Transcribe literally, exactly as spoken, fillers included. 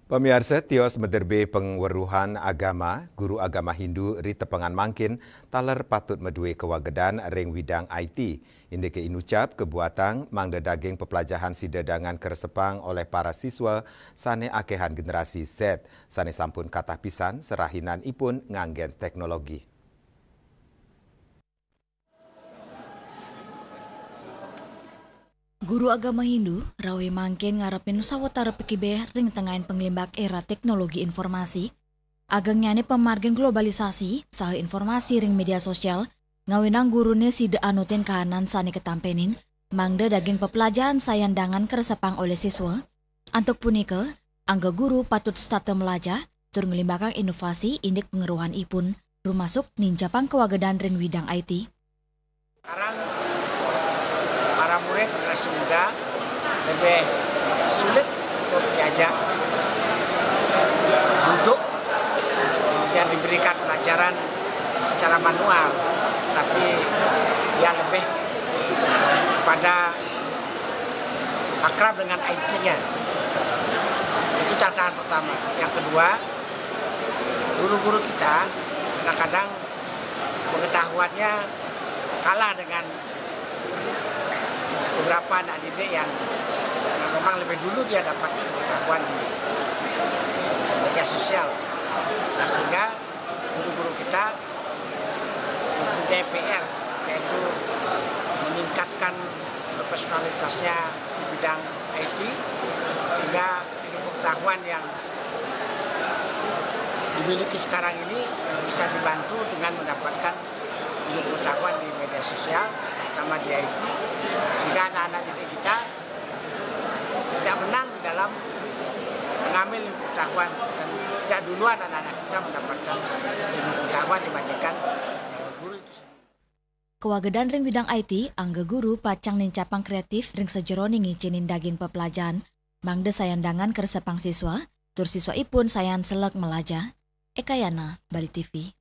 Pamiarsa, tios maderbé pengweruhan agama, guru agama Hindu ri tepengan mangkin taler patut madué kewagedan ring widang I T. Indike inucap kebuatang mangda daging peplajahan sida dangan keresepang oleh para siswa sane akehan generasi Z, sane sampun katah pisan serahinan ipun nganggen teknologi. Guru agama Hindu, raweh mangkin ngarepin sawatara pakibeh ring tengahin panglimbak era teknologi informasi, agengnyane pamargin globalisasi, saha informasi ring media sosial, ngawinang gurune sida anutin kahanan sane katampenin, mangda daging peplajahan sayan dangan keresepang oleh siswa. Antuk punika, angga guru patut setata melajah, tur nglimbakang inovasi indik pengeruhan ipun, rumasuk nincapang kewagedan ring widang I T. Sekarang para murid generasi muda lebih sulit untuk diajak duduk dan diberikan pelajaran secara manual, tapi dia lebih kepada akrab dengan I T-nya. Itu tantangan pertama. Yang kedua, guru-guru kita kadang-kadang pengetahuannya kalah dengan beberapa anak didik yang, yang memang lebih dulu dia dapat pengetahuan di media sosial. Nah, sehingga guru-guru kita mempunyai P R, yaitu meningkatkan profesionalitasnya di bidang I T, sehingga ilmu pengetahuan yang dimiliki sekarang ini bisa dibantu dengan mendapatkan ilmu pengetahuan di media sosial, terutama di I T, sehingga anak-anak didik kita tidak menang di dalam mengambil ilmu pengetahuan dan tidak duluan anak-anak kita mendapatkan ilmu pengetahuan dibandingkan eh, guru itu sendiri. Kawagedan ring bidang I T, angga guru pacang nincapang kreatif ring sajeroning ngicenin daging peplajahan, mangda sayan dangan keresepang siswa, tur siswa ipun sayan selek melajah. Ekayana, Bali T V.